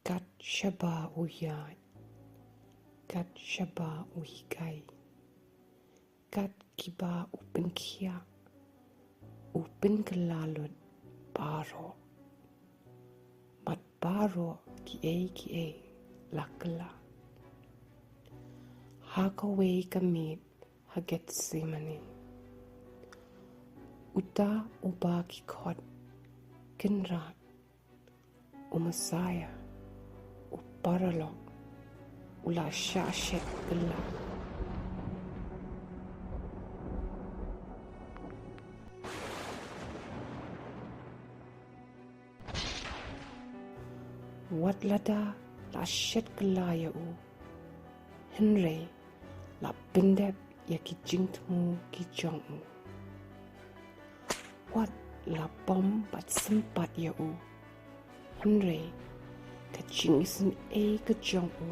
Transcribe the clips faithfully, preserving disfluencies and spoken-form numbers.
Kat shaba u ïaid, kat shaba u hikai, kat kiba u pynkhiah, u pynkylla lut baroh. Bad baroh kiei kiei la kylla. Ha kawei ka miet ha Gethsemane, uta uba ki khot Kynrad, u Messiah, u paralok, u la shah shet kylla. Wat lada la shet kylla ïa u, hynrei la pyndep ïa ki jingthmu ki jong u. Wat la bom bad sympat ïa u, hynrei ka jingisynei ka jong u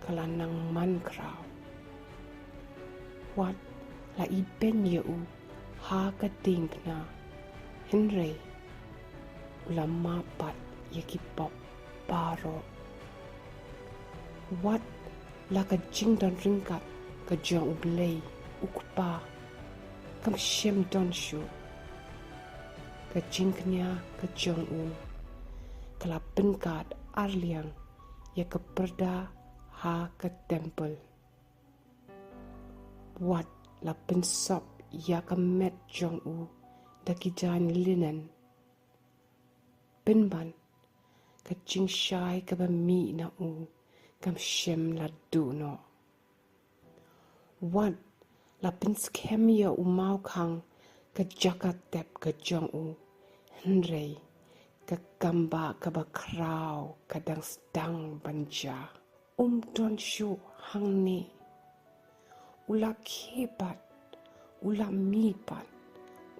ka la nang man khraw. Wat la ibeiñ ïa u ha ka diengphna, hynrei u la map pat ïa ki pop baroh. Wat la ka jingdon ryngkat ka jong U Blei U Kpa kam shym don shuh. Ka jingkñia ka jong u ka la pynkad arliang ïa ka pyrda ha ka templ. Wat la pynsop ïa ka met jong u da ki jaiñ linen. Pynban ka jingshai kaba mih na u kam shym la duh noh. Wat la pynskhem ïa u mawkhang ka jaka tep ka jong u, hynrei ka kambah kaba khraw ka dang sdang ban jia. Um don shuh hangne. U la khie pat, u la mih pat,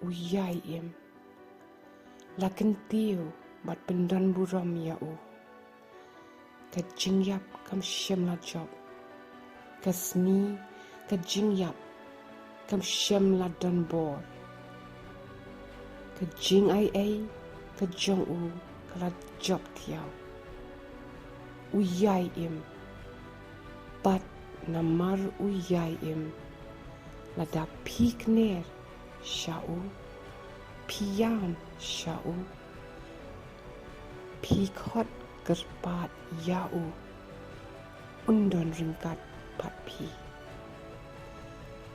u ïai im. La kyntiew bad pyndon burom ïa u. Ka jingïap kam shym la jop. Ka sngi ka jingïap kam shym la don bor. Ka jingaiei ka jong u ka la jop thiaw. U ïai im. Bad namar u ïai im, lada phi kner sha u, phi ïam sha u, phi khot kyrpad ïa u, un don ryngkat bad phi.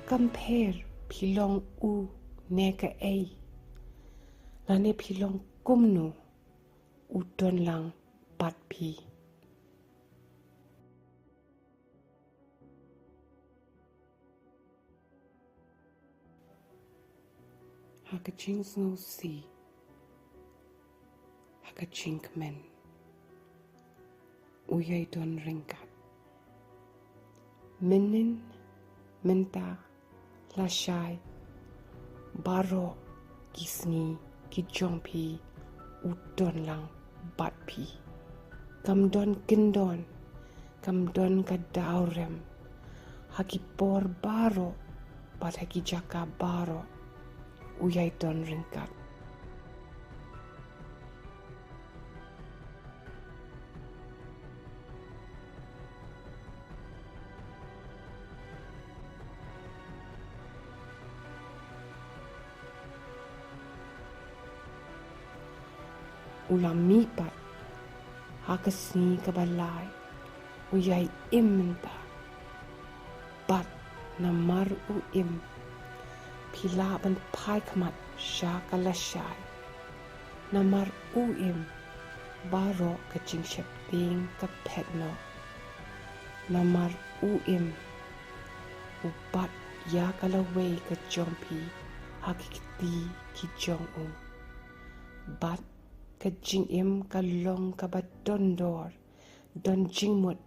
Kam pher phi long u ne kaei, lane phi long kumno, u don lang bad phi. Ha ka jingsngewsih, ha ka jingkmen, u ïai don ryngkat. Mynnin, mynta, lashai, baroh ki sngi ki jong phi, u don lang bad phi. Kam don kyndon, kam don ka dawrem, ha ki por baroh bad ha ki jaka baroh, u ïai don ryngkat. U la mih pat ha ka sngi kaba lai, u ïai im mynta. Bad namar u im, phi lah ban phai khmat sha ka lashai. Namar u im, baroh ka jingsheptieng ka phet noh. Namar u im, u bat ïa ka lawei ka jong phi ha ki kti ki jong u. Bad ka jingim ka long kaba don dor, don jingmut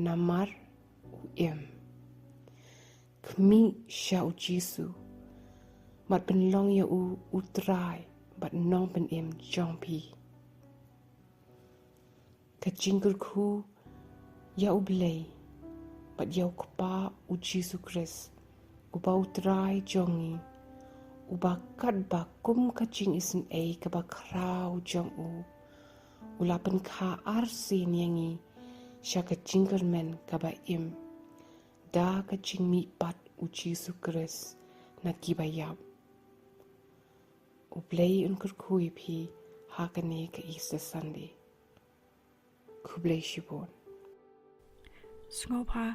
namar u im. Khmih sha U Jisu bad pynlong ïa u U Trai bad Nongpynim jong phi. Ka jingkyrkhu ïa U Blei bad ïa U Kpa U Jisu Khrist, uba U Trai jong ngi, uba katba kum ka jingisynei kaba khraw jong u, u la pynkha arsien ïa ngi sha ka jingkyrmen kaba im da ka jingmihpat u Jisu Khrist na kiba ïap. U Blei un kyrkhu ïa phi ha kane ka Easter Sunday. Khublei shibun. Sngewbha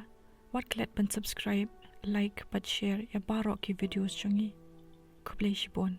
wat klet ban subscribe, like bad share ïa baroh ki videos jong ngi. Khublei shibun.